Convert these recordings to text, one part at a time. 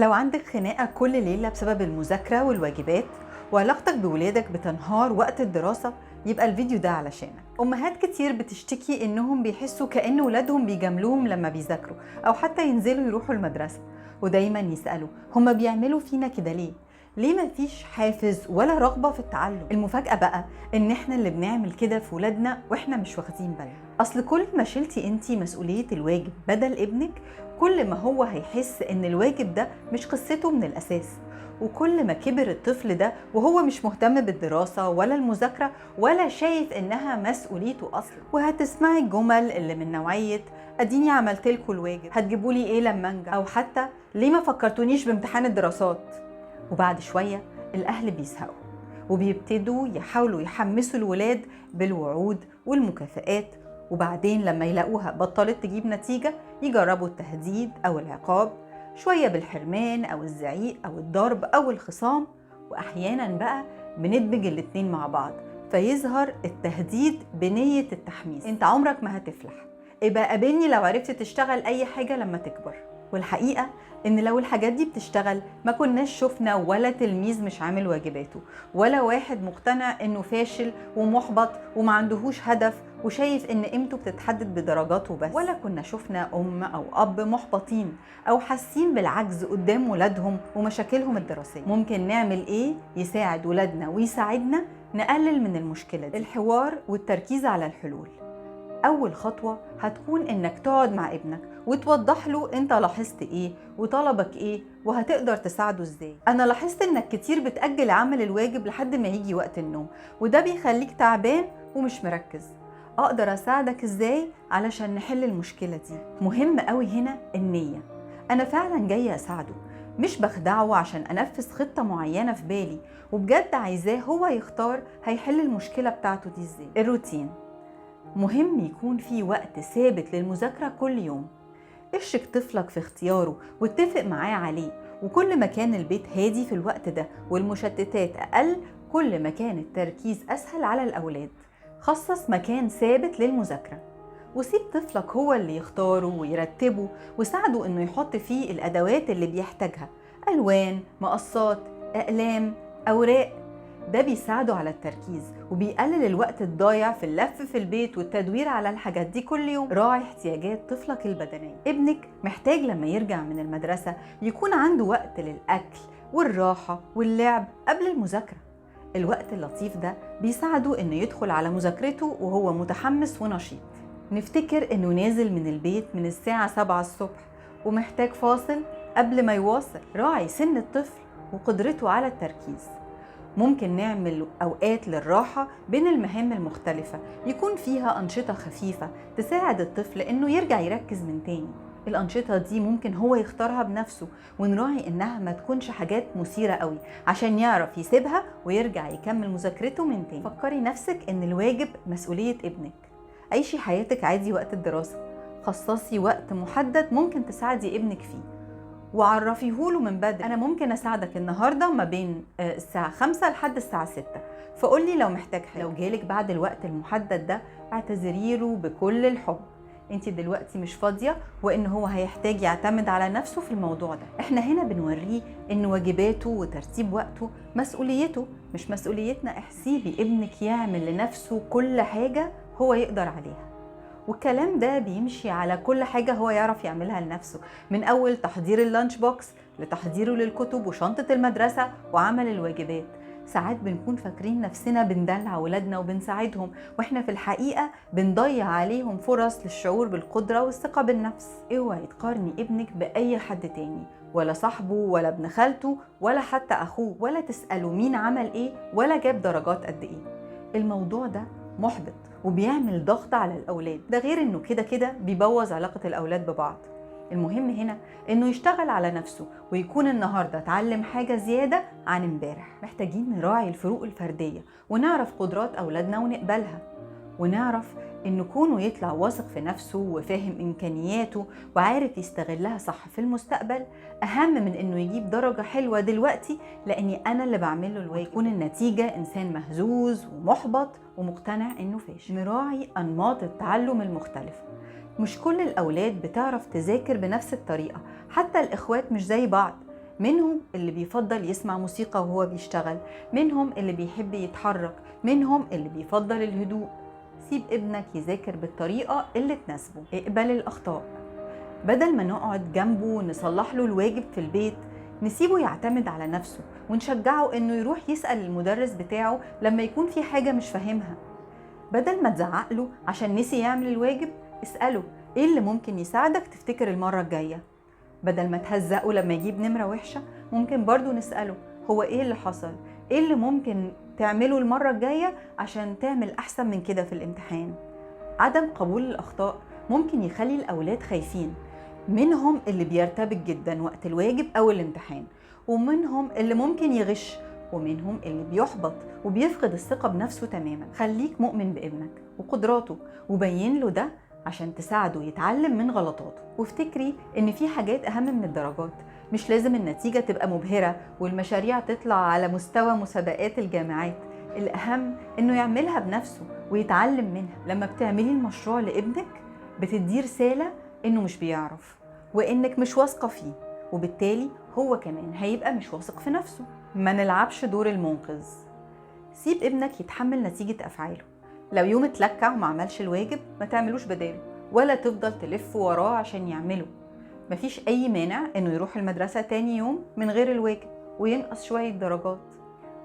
لو عندك خناقة كل ليلة بسبب المذاكرة والواجبات وعلاقتك بولادك بتنهار وقت الدراسة، يبقى الفيديو ده علشانك. أمهات كتير بتشتكي إنهم بيحسوا كأن ولادهم بيجاملوهم لما بيذاكروا أو حتى ينزلوا يروحوا المدرسة، ودايما يسألوا هما بيعملوا فينا كده ليه؟ ليه مفيش حافز ولا رغبة في التعلم؟ المفاجأة بقى إن إحنا اللي بنعمل كده في ولادنا وإحنا مش واخدين بالنا. أصل كل ما شلتي إنتي مسؤولية الواجب بدل ابنك، كل ما هو هيحس إن الواجب ده مش قصته من الأساس. وكل ما كبر الطفل ده وهو مش مهتم بالدراسة ولا المذاكرة ولا شايف إنها مسؤوليته أصلا. وهتسمعي الجمل اللي من نوعية أديني عملتلكوا الواجب، هتجيبولي إيه لما أنجح، أو حتى ليه ما فكرتونيش بامتحان الدراسات. وبعد شوية الأهل بيزهقوا وبيبتدوا يحاولوا يحمسوا الولاد بالوعود والمكافآت، وبعدين لما يلاقوها بطلت تجيب نتيجة يجربوا التهديد أو العقاب، شوية بالحرمان أو الزعيق أو الضرب أو الخصام، وأحيانا بقى بندمج الاتنين مع بعض فيظهر التهديد بنية التحميس. انت عمرك ما هتفلح، ابقى قابلني لو عرفت تشتغل أي حاجة لما تكبر. والحقيقة إن لو الحاجات دي بتشتغل ما كناش شفنا ولا تلميذ مش عامل واجباته، ولا واحد مقتنع إنه فاشل ومحبط وما عندهوش هدف وشايف إن قيمته بتتحدد بدرجاته بس، ولا كنا شفنا أم أو أب محبطين أو حاسين بالعجز قدام ولادهم ومشاكلهم الدراسية. ممكن نعمل إيه يساعد ولادنا ويساعدنا نقلل من المشكلة دي؟ الحوار والتركيز على الحلول. أول خطوة هتكون إنك تقعد مع ابنك وتوضح له أنت لاحظت إيه وطلبك إيه وهتقدر تساعده إزاي. أنا لاحظت إنك كتير بتأجل عمل الواجب لحد ما يجي وقت النوم، وده بيخليك تعبان ومش مركز. أقدر أساعدك إزاي علشان نحل المشكلة دي؟ مهم قوي هنا النية. أنا فعلا جاية أساعده، مش بخدعه عشان أنفذ خطة معينة في بالي، وبجد عايزاه هو يختار هيحل المشكلة بتاعته دي إزاي. الروتين مهم يكون في وقت ثابت للمذاكرة كل يوم. اشرك طفلك في اختياره واتفق معاه عليه، وكل ما كان البيت هادي في الوقت ده والمشتتات أقل، كل ما كان التركيز أسهل على الأولاد. خصص مكان ثابت للمذاكرة وسيب طفلك هو اللي يختاره ويرتبه، وساعده إنه يحط فيه الأدوات اللي بيحتاجها، ألوان، مقصات، أقلام، أوراق. ده بيساعده على التركيز وبيقلل الوقت الضايع في اللف في البيت والتدوير على الحاجات دي كل يوم. راعي احتياجات طفلك البدنية. ابنك محتاج لما يرجع من المدرسة يكون عنده وقت للأكل والراحة واللعب قبل المذاكرة. الوقت اللطيف ده بيساعده إنه يدخل على مذاكرته وهو متحمس ونشيط. نفتكر إنه نازل من البيت من الساعة 7 الصبح ومحتاج فاصل قبل ما يواصل. راعي سن الطفل وقدرته على التركيز. ممكن نعمل أوقات للراحة بين المهام المختلفة يكون فيها أنشطة خفيفة تساعد الطفل إنه يرجع يركز من تاني. الأنشطة دي ممكن هو يختارها بنفسه، ونراعي إنها ما تكونش حاجات مثيرة قوي عشان يعرف يسيبها ويرجع يكمل مذاكرته من تاني. فكري نفسك إن الواجب مسؤولية ابنك. عيشي حياتك عادي وقت الدراسة، خصصي وقت محدد ممكن تساعدي ابنك فيه وعرفيهوله من بدري. أنا ممكن أساعدك النهاردة ما بين الساعة 5 لحد الساعة 6، فقولي لو محتاج حاجة. لو جالك بعد الوقت المحدد ده اعتذريله بكل الحب، انت دلوقتي مش فاضية وإن هو هيحتاج يعتمد على نفسه في الموضوع ده. احنا هنا بنوريه إن واجباته وترتيب وقته مسؤوليته مش مسؤوليتنا. احسيبي ابنك يعمل لنفسه كل حاجة هو يقدر عليها، والكلام ده بيمشي على كل حاجة هو يعرف يعملها لنفسه، من أول تحضير ال lunch box لتحضيره للكتب وشنطة المدرسة وعمل الواجبات. ساعات بنكون فاكرين نفسنا بندلع ولادنا وبنساعدهم، واحنا في الحقيقة بنضيع عليهم فرص للشعور بالقدرة والثقة بالنفس. اوعي تقارني ابنك بأي حد تاني، ولا صاحبه ولا ابن خالته ولا حتى أخوه، ولا تسأله مين عمل ايه ولا جاب درجات قد ايه. الموضوع ده محبط وبيعمل ضغط على الأولاد، ده غير إنه كده كده بيبوظ علاقة الأولاد ببعض. المهم هنا إنه يشتغل على نفسه ويكون النهاردة اتعلم حاجة زيادة عن امبارح. محتاجين نراعي الفروق الفردية ونعرف قدرات أولادنا ونقبلها، ونعرف إن كونه يطلع واثق في نفسه وفاهم إمكانياته وعارف يستغلها صح في المستقبل أهم من إنه يجيب درجة حلوة دلوقتي لأني أنا اللي بعمله الواجب، وتكون النتيجة إنسان مهزوز ومحبط ومقتنع إنه فاشل. نراعي أنماط التعلم المختلفة. مش كل الأولاد بتعرف تذاكر بنفس الطريقة، حتى الإخوات مش زي بعض. منهم اللي بيفضل يسمع موسيقى وهو بيشتغل، منهم اللي بيحب يتحرك، منهم اللي بيفضل الهدوء. سيب ابنك يذاكر بالطريقة اللي تناسبه. اقبل الأخطاء. بدل ما نقعد جنبه ونصلح له الواجب في البيت، نسيبه يعتمد على نفسه ونشجعه انه يروح يسأل المدرس بتاعه لما يكون في حاجة مش فاهمها. بدل ما تزعق له عشان نسي يعمل الواجب، اسأله ايه اللي ممكن يساعدك تفتكر المرة الجاية. بدل ما تهزقه لما يجيب نمرة وحشة، ممكن برضو نسأله هو ايه اللي حصل، ايه اللي ممكن تعمله المرة الجاية عشان تعمل أحسن من كده في الامتحان. عدم قبول الأخطاء ممكن يخلي الأولاد خايفين، منهم اللي بيرتبك جدا وقت الواجب أو الامتحان، ومنهم اللي ممكن يغش، ومنهم اللي بيحبط وبيفقد الثقة بنفسه تماما. خليك مؤمن بابنك وقدراته وبين له ده عشان تساعده يتعلم من غلطاته. وافتكري إن في حاجات أهم من الدرجات، مش لازم النتيجة تبقى مبهرة والمشاريع تطلع على مستوى مسابقات الجامعات، الأهم إنه يعملها بنفسه ويتعلم منها. لما بتعملي المشروع لابنك بتديه رسالة إنه مش بيعرف وإنك مش واثقة فيه، وبالتالي هو كمان هيبقى مش واثق في نفسه. ما نلعبش دور المنقذ. سيب ابنك يتحمل نتيجة أفعاله. لو يوم اتلكع وما عملش الواجب ما تعملوش بداله ولا تفضل تلف وراه عشان يعمله. مفيش أي مانع إنه يروح المدرسة تاني يوم من غير الواجب وينقص شوية درجات،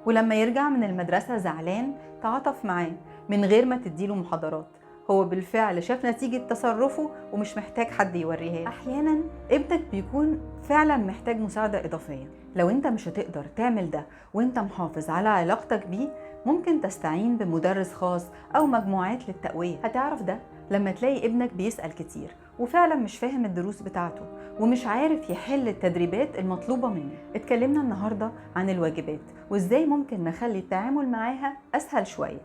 ولما يرجع من المدرسة زعلان تعاطف معاه من غير ما تديله محاضرات. هو بالفعل شاف نتيجة تصرفه ومش محتاج حد يوريها له. أحيانا ابنك بيكون فعلا محتاج مساعدة إضافية. لو انت مش هتقدر تعمل ده وانت محافظ على علاقتك بيه، ممكن تستعين بمدرس خاص أو مجموعات للتقوية. هتعرف ده لما تلاقي ابنك بيسأل كتير وفعلا مش فاهم الدروس بتاعته ومش عارف يحل التدريبات المطلوبة منه. اتكلمنا النهاردة عن الواجبات وازاي ممكن نخلي التعامل معاها أسهل شوية،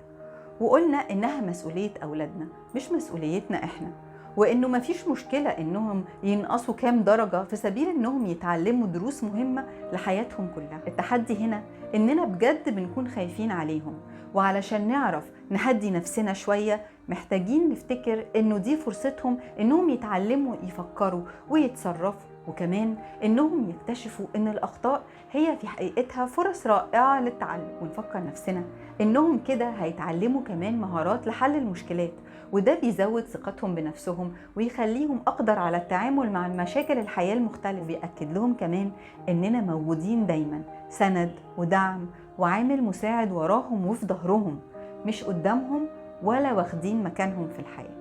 وقلنا إنها مسؤولية أولادنا مش مسؤوليتنا إحنا، وإنه مفيش مشكلة إنهم ينقصوا كام درجة في سبيل إنهم يتعلموا دروس مهمة لحياتهم كلها. التحدي هنا إننا بجد بنكون خايفين عليهم، وعلشان نعرف نهدي نفسنا شوية محتاجين نفتكر إنه دي فرصتهم إنهم يتعلموا يفكروا ويتصرفوا، وكمان إنهم يكتشفوا إن الأخطاء هي في حقيقتها فرص رائعة للتعلم. ونفكر نفسنا إنهم كده هيتعلموا كمان مهارات لحل المشكلات، وده بيزود ثقتهم بنفسهم ويخليهم أقدر على التعامل مع المشاكل الحياة المختلفة. وبيأكد لهم كمان إننا موجودين دايما، سند ودعم وعامل مساعد وراهم وفي ظهرهم، مش قدامهم ولا واخدين مكانهم في الحياة.